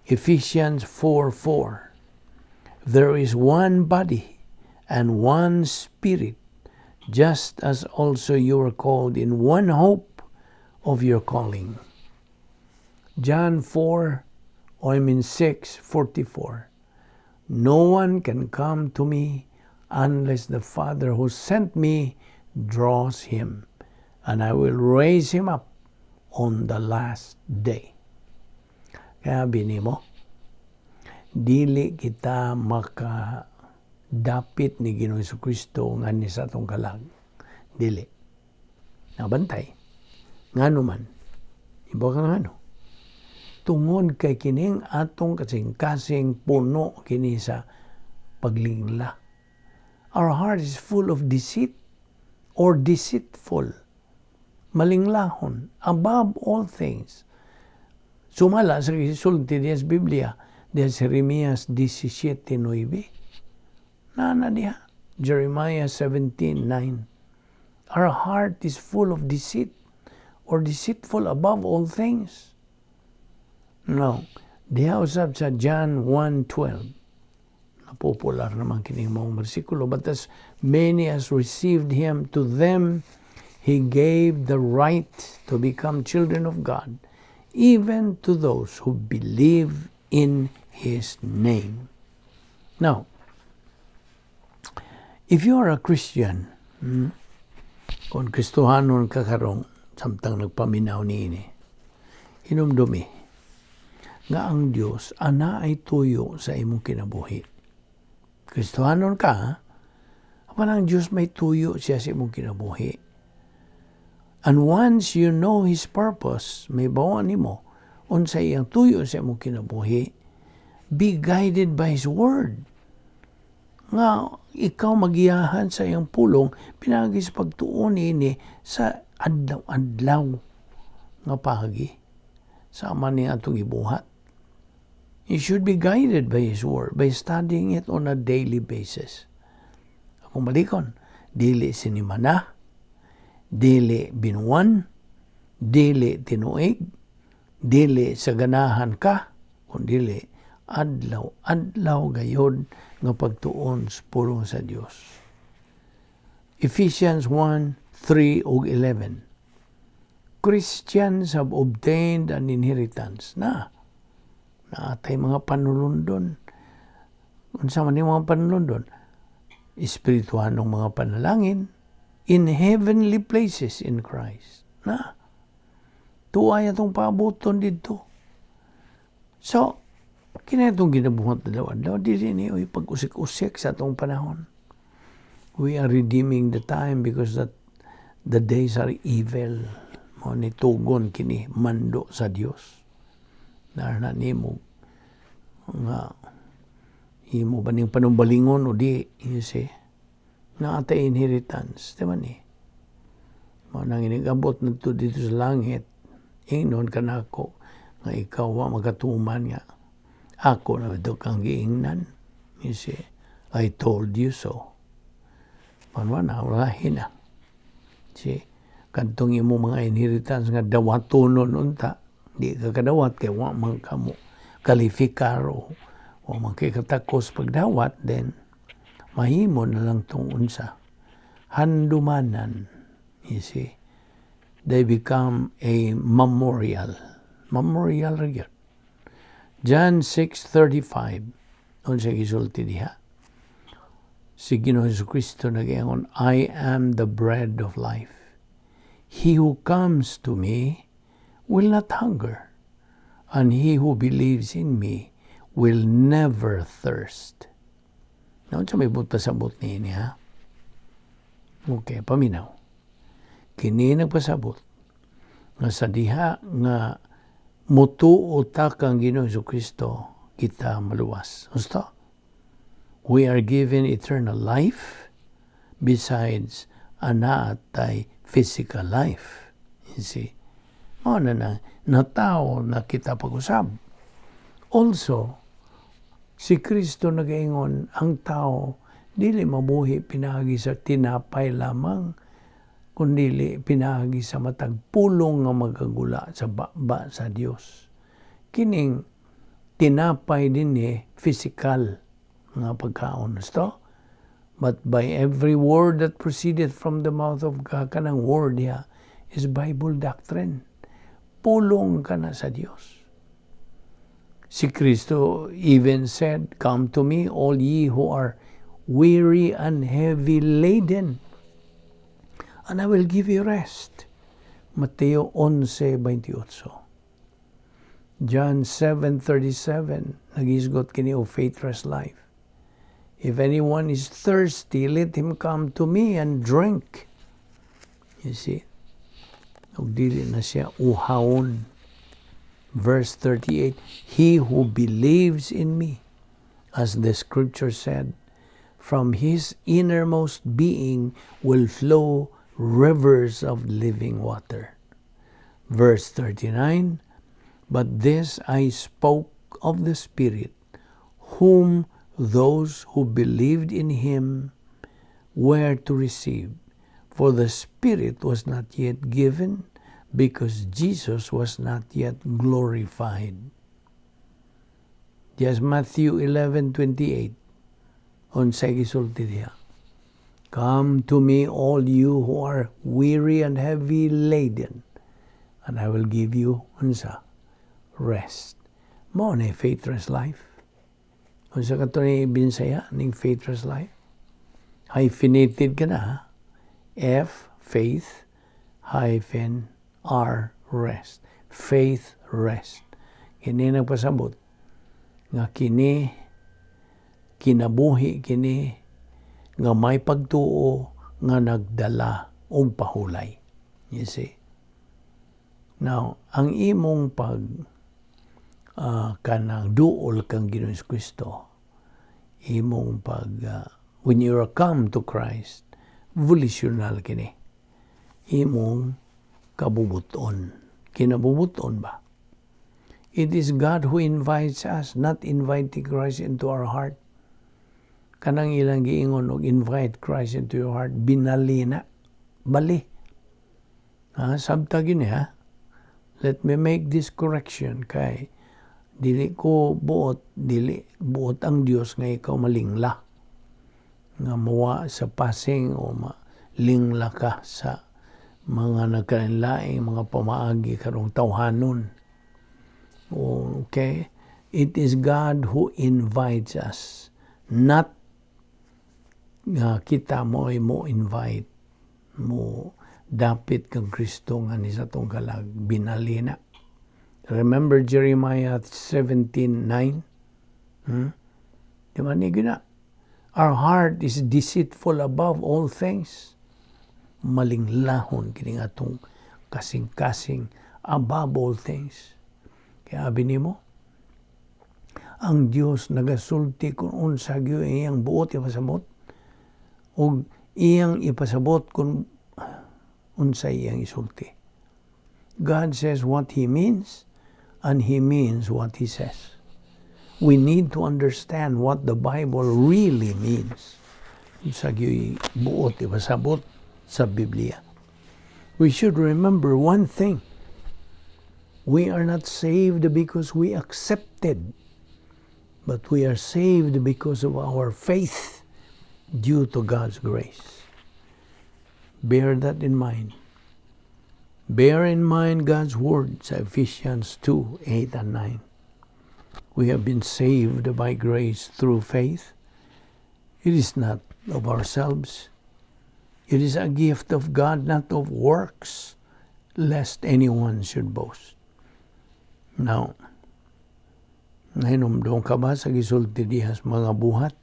Ephesians 4:4, "There is one body and one spirit, just as also you were called in one hope of your calling." John 4, or I mean 6:44. "No one can come to me unless the Father who sent me draws him, and I will raise him up on the last day." Kaya bini mo, dili kita maka dapit ni Ginoong Kristo nga ni sa atong kalag. Dili. Nabantay. Ngano man. Iba ka ngano. Tungod kay kining atong kasing-kasing, puno kini sa paglingla. Our heart is full of deceit or deceitful. Malinglahon above all things. Sumala sa gisulti diya sa Biblia, diya sa Jeremias 17:9. Nana diha. Jeremiah 17:9. Our heart is full of deceit or deceitful above all things. Now, diha usab sa John 1:12. Popular naman kining maong bersikulo. "But as many as received Him, to them He gave the right to become children of God, even to those who believe in His name." Now, if you are a Christian, kung Kristohanon ka karong samtang nagpaminaw niini, hinumdumi nga ang Dios anaay tuyo sa imong kinabuhi. Kristohanon ka, ha? Apan ang Dios, may tuyo siya sa imong kinabuhi. And once you know His purpose, mahibaw-an nimo unsa iyang tuyo sa imong kinabuhi, be guided by His Word. Nga ikaw magiyahan sa iyang pulong pinaagi sa pagtuon ini sa adlaw-adlaw nga paagi sama ni atong ibuhat. You should be guided by His Word by studying it on a daily basis. Akong balikon, dili sinimana, dili binuwan, dili tinuig, dili sa ganahan ka, kundi adlaw-adlaw gayod nga pagtuon sa pulong sa Dios. Ephesians 1:3 ug 11. Christians have obtained an inheritance na naatay mga panulundon. Unsa man yung mga panulundon? Espirituhanong mga panalangin in heavenly places in Christ. Na. Tuay atong paabuton didto. So, kini atong ginabuhat adlaw-adlaw, dili ni oy pag-usik-usik sa atong panahon. We are redeeming the time because that the days are evil. Mao ni tugon kini mando sa Dios. Na nimo nga imo ba ning panumbalingon o di, you see? Naatay inheritance, di ba ni? Mao nang inigabot na didto sa langit, ingnon kanako nga ikaw wa magatuman nga ako na ito kang giingnan. You see, "I told you so." Panwa na, wala na. See, kadtong imo mga inheritance nga dawatonon unta, di ka kadawat kay wa man kamo kalifikar o wa man kay katakos pagdawat, then mahimo na lang tong unsa handumanan. You see, they become a memorial. Memorial ra gyud. John 6:35, unsa gisulti diha? Si Ginoo Hesus Kristo nag-ingon, "I am the bread of life. He who comes to me will not hunger, and he who believes in me will never thirst." Now, unsa may buot pasabot niini, ha? Okay, paminaw. Kini nagpasabot nga sa diha nga mutuo ta kang Ginoo Hesus Kristo, kita maluwas. Gusto? We are given eternal life besides anaa tay physical life. You see? Mao na na natao na kita pag-usab. Also, si Kristo nagaingon, ang tao dili mabuhi pinaagi sa tinapay lamang, kundi pinaagi sa matag pulong nga magagula sa baba sa Dios. Kining tinapay dinhi, physical nga pagkaon. Gusto? "But by every word that proceeded from the mouth of God," kanang word niya is Bible doctrine. Pulong ka na sa Dios. Si Kristo even said, "Come to me, all ye who are weary and heavy laden, and I will give you rest." Mateo 11:28. John 7:37, nagisgot kini o faith rest life. "If anyone is thirsty, let him come to me and drink." You see? Ug dili na siya uhawon. Verse 38, "He who believes in me, as the scripture said, from his innermost being will flow rivers of living water." Verse 39, "But this I spoke of the Spirit, whom those who believed in him were to receive. For the Spirit was not yet given, because Jesus was not yet glorified." Yes, Matthew 11:28. Unsay gisulti diha? "Come to me, all you who are weary and heavy laden, and I will give you," unsa? "Rest." Mao na faith rest life. Unsa kato ni Binsaya ning faith rest life? Hyphenated ka na, ha? F, faith, hyphen, R, rest. Faith, rest. Kini nagpasabot nga kini kinabuhi kini nga may pagtuo nga nagdala og pahulay. You see? Now, ang imong pag kanang duol kang Ginoong Kristo, imong pag when you are come to Christ, volitional kini. Imong kabubuton. Kinabubuton ba? It is God who invites us, not inviting Christ into our heart. Kanang ilang giingon og invite Christ into your heart, binali na. Bali. Ha, sabta gini ha. Let me make this correction kay dili ko buot, dili buot ang Dios nga ikaw malingla. Nga muwa sa passing o malingla ka sa mga nagkalainlaing mga pamaagi karong tawhanon. Okay? It is God who invites us, not nga kita mo ay mo invite mo dapit kang Kristo nga ni sa atong kalag, binali na. Remember Jeremiah 17:9? Di ba ni gina? Our heart is deceitful above all things. Malinglahon kini atong kasing-kasing above all things. Kaya abi nimo, ang Dios nagasulti kung unsa gyud iyang buot ipasabot ug iyang ipasabot kung unsay iyang isulti. God says what He means and He means what He says. We need to understand what the Bible really means. Unsa gyud buot ipasabot sa Biblia. We should remember one thing. We are not saved because we accepted, but we are saved because of our faith due to God's grace. Bear that in mind. Bear in mind God's words, Ephesians 2:8 and 9. We have been saved by grace through faith. It is not of ourselves. It is a gift of God, not of works, lest anyone should boast. Now, nahinumdum ka ba sa gisulti diha sa mga Buhat?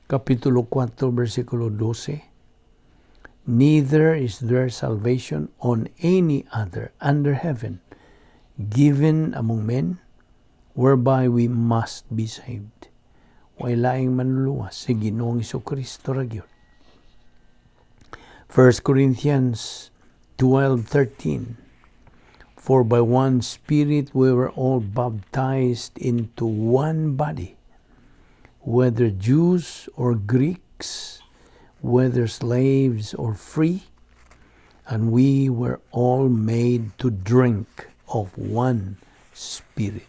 Kapitulo 4, versikulo 12. "Neither is there salvation on any other under heaven given among men whereby we must be saved." Way laing manluluwas, si Ginoong Kristo ra gyud. 1 Corinthians 12:13. "For by one Spirit we were all baptized into one body, whether Jews or Greeks, whether slaves or free, and we were all made to drink of one Spirit."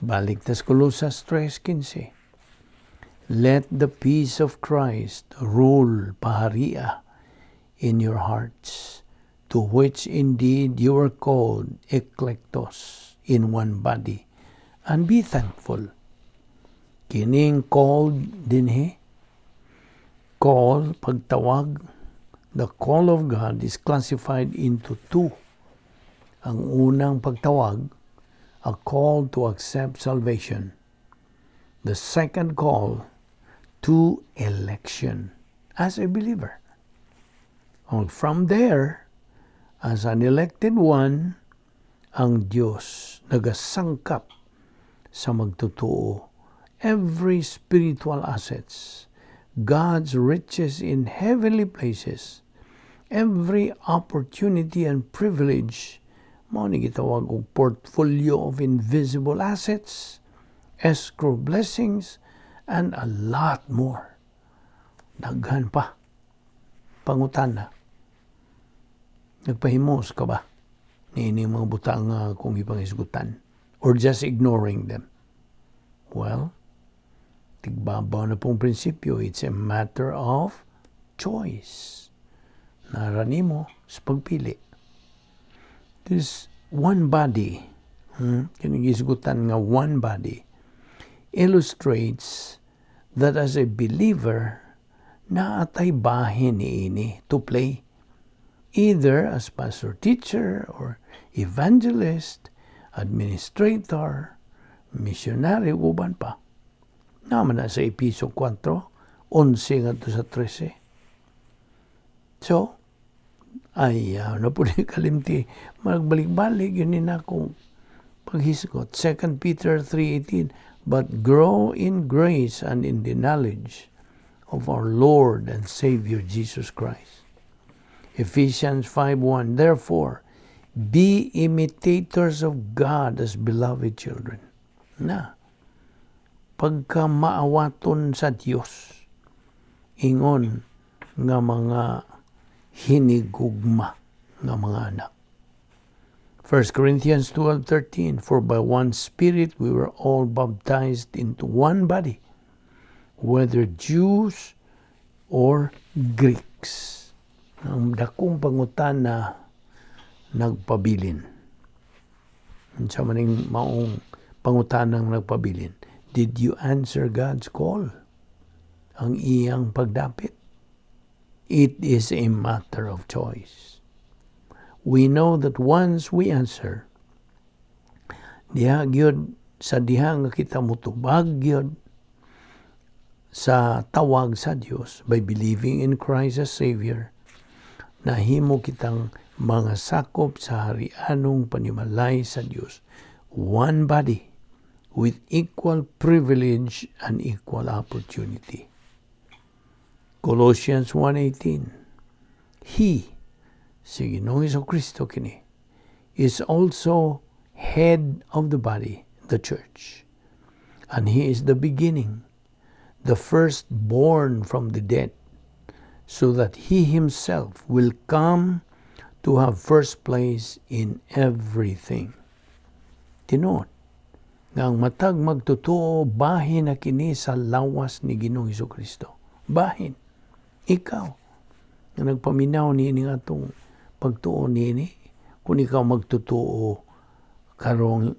Balik tas Colosas 3:15. "Let the peace of Christ rule," paharia, "in your hearts, to which indeed you were called, eklektos, in one body, and be thankful." Kining called dinhi, call, pagtawag, the call of God is classified into two. Ang unang pagtawag, a call to accept salvation. The second call, to election as a believer. And from there, as an elected one, Ang Dios nagasangkap sa magtotoo every spiritual assets, God's riches in heavenly places, every opportunity and privilege, mao ni gitawag og portfolio of invisible assets, escrow blessings, and a lot more. Daghan pa. Pangutana. Nagpahimos ka ba niini mga butang nga akong ipanghisgutan? Or just ignoring them? Well, tigbabaw na pong prinsipyo, it's a matter of choice. Naa ra nimo sa pagpili. This one body, kining gisgutan nga one body, illustrates that as a believer, naa tay bahin niini to play either as pastor teacher or evangelist, administrator, missionary, uban pa. Naa man na sa Episo 4, 11 ngadto sa 13. So, ay, na po ni kalimti, magbalik-balik gyud ni akong paghisgot. 2 Peter 3:18, "But grow in grace and in the knowledge of our Lord and Savior Jesus Christ." Ephesians 5:1, "Therefore, be imitators of God as beloved children." Na, pagka maawaton sa Dios, ingon nga mga hinigugma nga mga anak. 1 Corinthians 12:13, "For by one Spirit we were all baptized into one body, whether Jews or Greeks." Ang dakong pangutana, nagpabilin. Unsa man ning maong pangutanang nagpabilin? Did you answer God's call? Ang iyang pagdapit? It is a matter of choice. We know that once we answer, diha gyud sa diha nga kita mutubag gyud sa tawag sa Dios by believing in Christ as Savior, nahimo kitang mga sakop sa harianong panimalay sa Dios. One body with equal privilege and equal opportunity. Colossians 1:18, "He," si Ginoong Kristo kini, "is also head of the body, the church. And he is the beginning, the firstborn from the dead, so that he himself will come to have first place in everything." Tinuod nga ang matag magtotoo bahin na kini sa lawas ni Ginoong Kristo. Bahin. Ikaw nga nagpaminaw niini atong pagtuo niini, kung ikaw magtotoo karong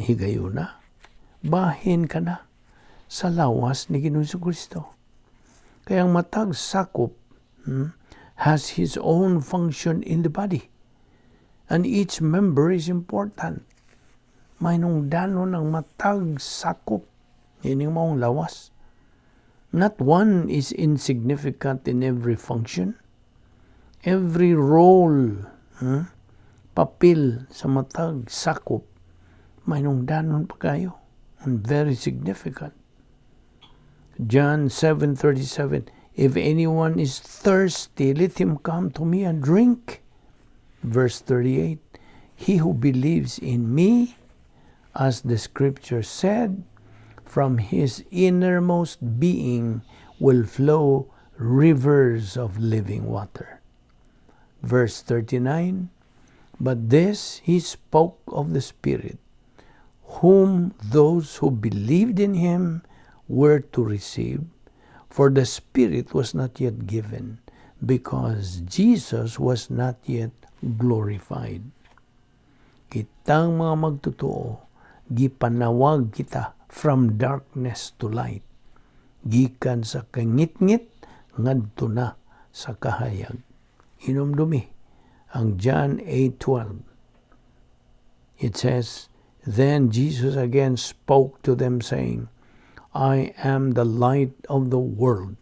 higayuna, bahin ka na sa lawas ni Ginoong Kristo. Kaya ang matag sakop has his own function in the body. And each member is important. Mahinungdanon ang matag sakop ining maong lawas. Not one is insignificant in every function. Every role, papel sa matag sakop, mahinungdanon pa kayo. And very significant. John 7:37, "If anyone is thirsty, let him come to me and drink." Verse 38, "He who believes in me, as the scripture said, from his innermost being will flow rivers of living water." Verse 39, "But this he spoke of the Spirit, whom those who believed in him were to receive, for the Spirit was not yet given, because Jesus was not yet glorified." Kitang mga magtotoo, gipanawag kita from darkness to light. Gikan sa kangitngit, ngadto na sa kahayag. Hinumdumi ang John 8:12. It says, "Then Jesus again spoke to them, saying, 'I am the light of the world.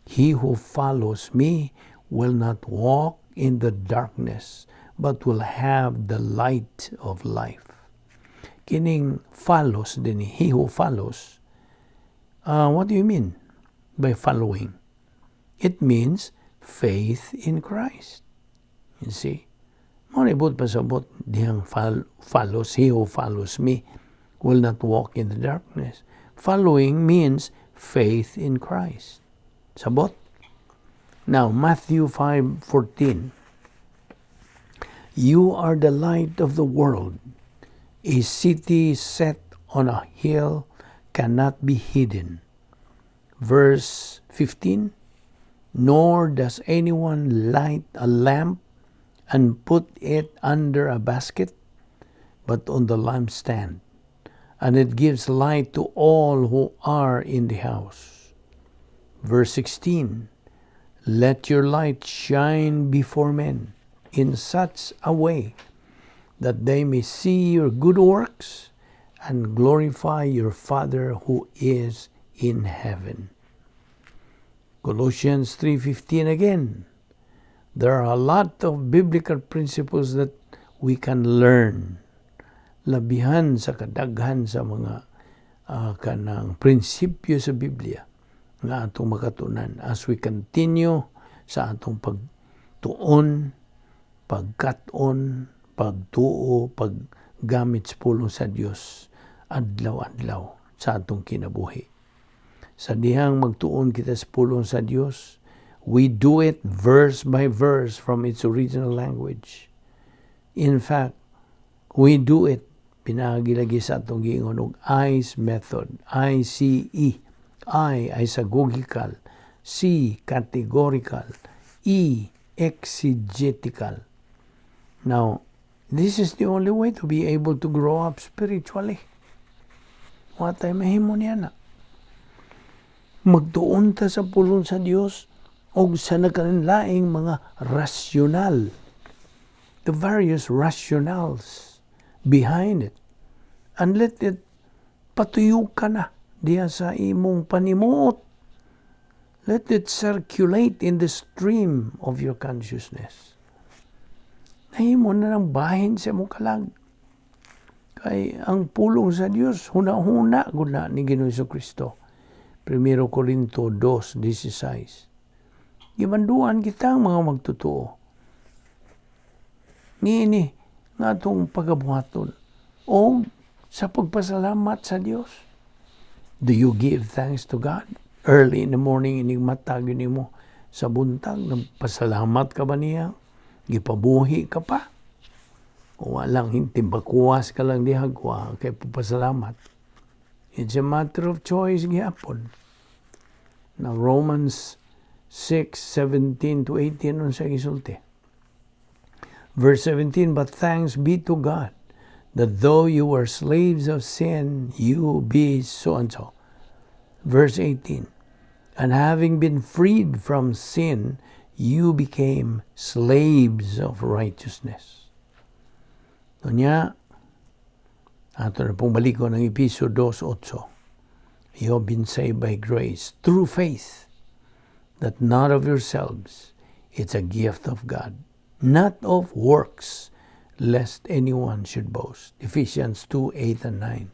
He who follows me will not walk in the darkness, but will have the light of life. Kining follows din, he who follows, what do you mean by following? It means faith in Christ. You see? Mao ni buot pasabot dihang follows, he who follows me will not walk in the darkness. Following means faith in Christ. Sabot? Now, Matthew 5:14. "You are the light of the world. A city set on a hill cannot be hidden." Verse 15. "Nor does anyone light a lamp and put it under a basket, but on the lampstand, and it gives light to all who are in the house." Verse 16. "Let your light shine before men in such a way that they may see your good works and glorify your Father who is in heaven." Colossians 3:15 again. There are a lot of biblical principles that we can learn. Labihan sa kadaghan sa mga kanang prinsipyo sa Biblia nga atong makatunan as we continue sa atong pagtuon, pagkat-on, pagtuo, paggamit sa pulong sa Dios adlaw-adlaw sa atong kinabuhi. Sa dihang magtuon kita sa pulong sa Dios, we do it verse by verse from its original language. In fact, we do it pinaagi lagi sa atong giingon og ICE method, ICE. I, isagogical, C, categorical, E, exegetical. Now, this is the only way to be able to grow up spiritually. Wa tay mahimo niya na. Magtuon ta sa pulong sa Dios og sa nagkalainlaing mga rasyonal. The various rationales behind it. And let it patuyo ka na diya sa imong panimuot. Let it circulate in the stream of your consciousness. Nahimo na ng bahin sa imong kalag. Kay ang pulong sa Dios, huna-huna gud na ni Ginoong Kristo. 1 Corinto 2:16. Gimanduan kita ang mga magtotoo. Niini nga atong pagabuhaton o sa pagpasalamat sa Dios. Do you give thanks to God? Early in the morning, inig matag nimo sa buntag, nagpasalamat ka ba niya? Gipabuhi ka pa? O walang timbakuwas ka lang diha, wa kay pagpasalamat. It's a matter of choice gihapon. Now, Romans 6:17 to 18, unsa gisulti? Verse 17, "But thanks be to God that though you were slaves of sin, you be so and so." Verse 18, "And having been freed from sin, you became slaves of righteousness." Unya, ato na pong balikon ang Episo 2:8. "You have been saved by grace through faith, that not of yourselves, it's a gift of God, not of works, lest anyone should boast." Ephesians 2:8 and 9.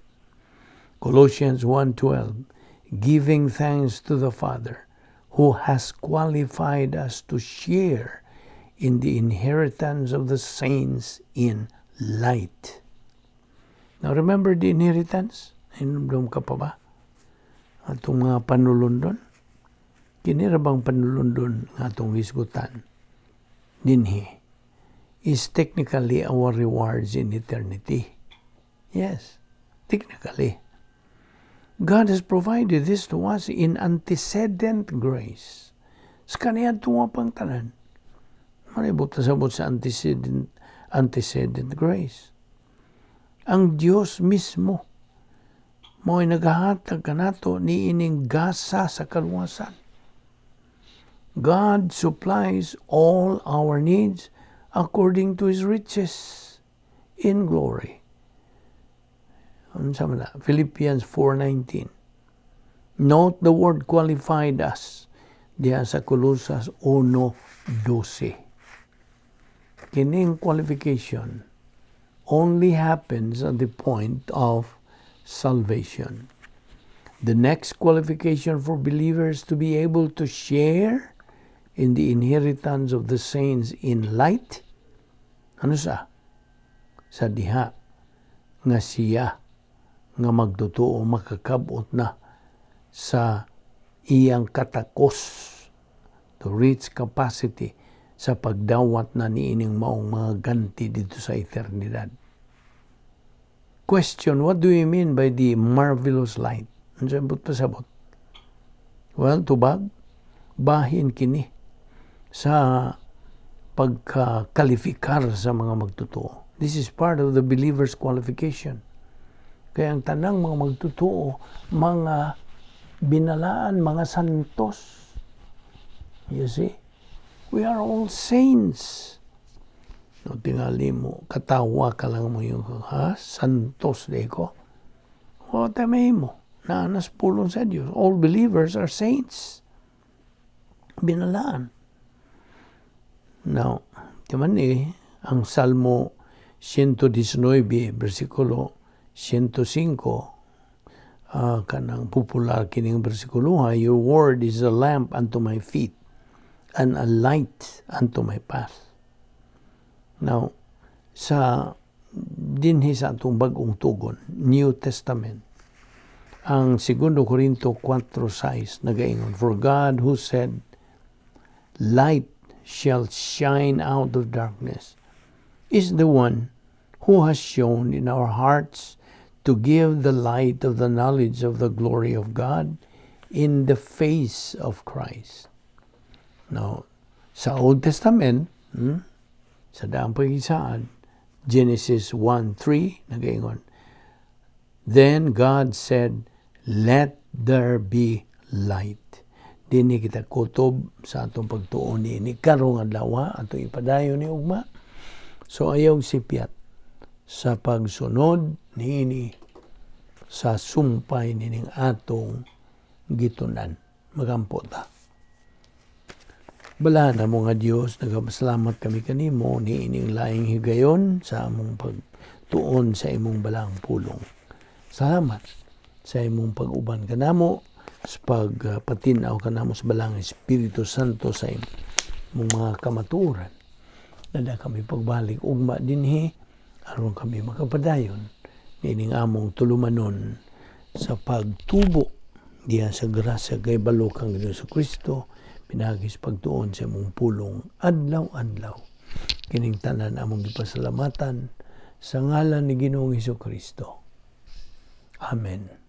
Colossians 1:12, "Giving thanks to the Father who has qualified us to share in the inheritance of the saints in light." Now remember the inheritance? Hinumdum ka pa ba? Atong mga panulundon? Kini ra bang panulundon nga atong hisgutan dinhi is technically our rewards in eternity. Yes, technically. God has provided this to us in antecedent grace. Sa kaniadto nga pang tanan. Malibot na sabot sa antecedent grace. Ang Diyos mismo mo'y naghahatag kanato niining gasa sa kaluwasan. God supplies all our needs according to His riches in glory. Unsa man na? Philippians 4:19. Note the word "qualified us" diha sa Colosas 1:12. Kining qualification only happens at the point of salvation. The next qualification for believers to be able to share in the inheritance of the saints in light, ano sa? Sa diha nga siya nga magtotoo makakabot na sa iyang katakos, to reach capacity sa pagdawat na niining maong mga ganti dito sa eternidad. Question, what do you mean by the marvelous light? Ano sa pasabot? Well, tubag, bahin kini sa pagkakalifikar sa mga magtotoo. This is part of the believer's qualification. Kaya ang tanang mga magtotoo, mga binalaan, mga santos. You see? We are all saints. No, tingali mo, katawa ka lang mo yung, ha? Santos di ko. O, tamay mo. Naanas pulong sa Diyos. All believers are saints. Binalaan. Now, timan eh, ang Salmo 119, versikulo 105, kanang popular kining bersikulo ha, "Your word is a lamp unto my feet and a light unto my path." Now, sa dinhi sa atong Bagong Tugon, New Testament, ang 2 Corinto 4:6 nagaingon, "For God who said, 'Light shall shine out of darkness,' is the one who has shone in our hearts to give the light of the knowledge of the glory of God in the face of Christ." Now, sa Old Testament, sa Daang Pagkisaad, Genesis 1:3, nagaingon, "Then God said, 'Let there be light.'" Dinhi kita kutob sa atong pagtuon ni ini karong adlaw, atong ipadayon ni ugma. So ayaw sipyat sa pagsunod niini sa sumpay nining atong gitunan. Magampo ta. Balaan mo nga Dios, nagapasalamat kami kanimo niining laing higayon sa among pagtuon sa imong balaang pulong. Salamat sa imong pag-uban kanamo, sa pagpatinaw kanamo sa Balaang Espiritu Santo sa imong mga kamatuoran. Nada kami pagbalik ugma dinhi aron kami makapadayon niining among tulumanon sa pagtubo diha sa grasya kay balo kang Ginoong Kristo pinaagi sa pagtuon sa imong pulong adlaw-adlaw. Kining tanan among gipasalamatan sa ngalan ni Ginoong Kristo. Amen.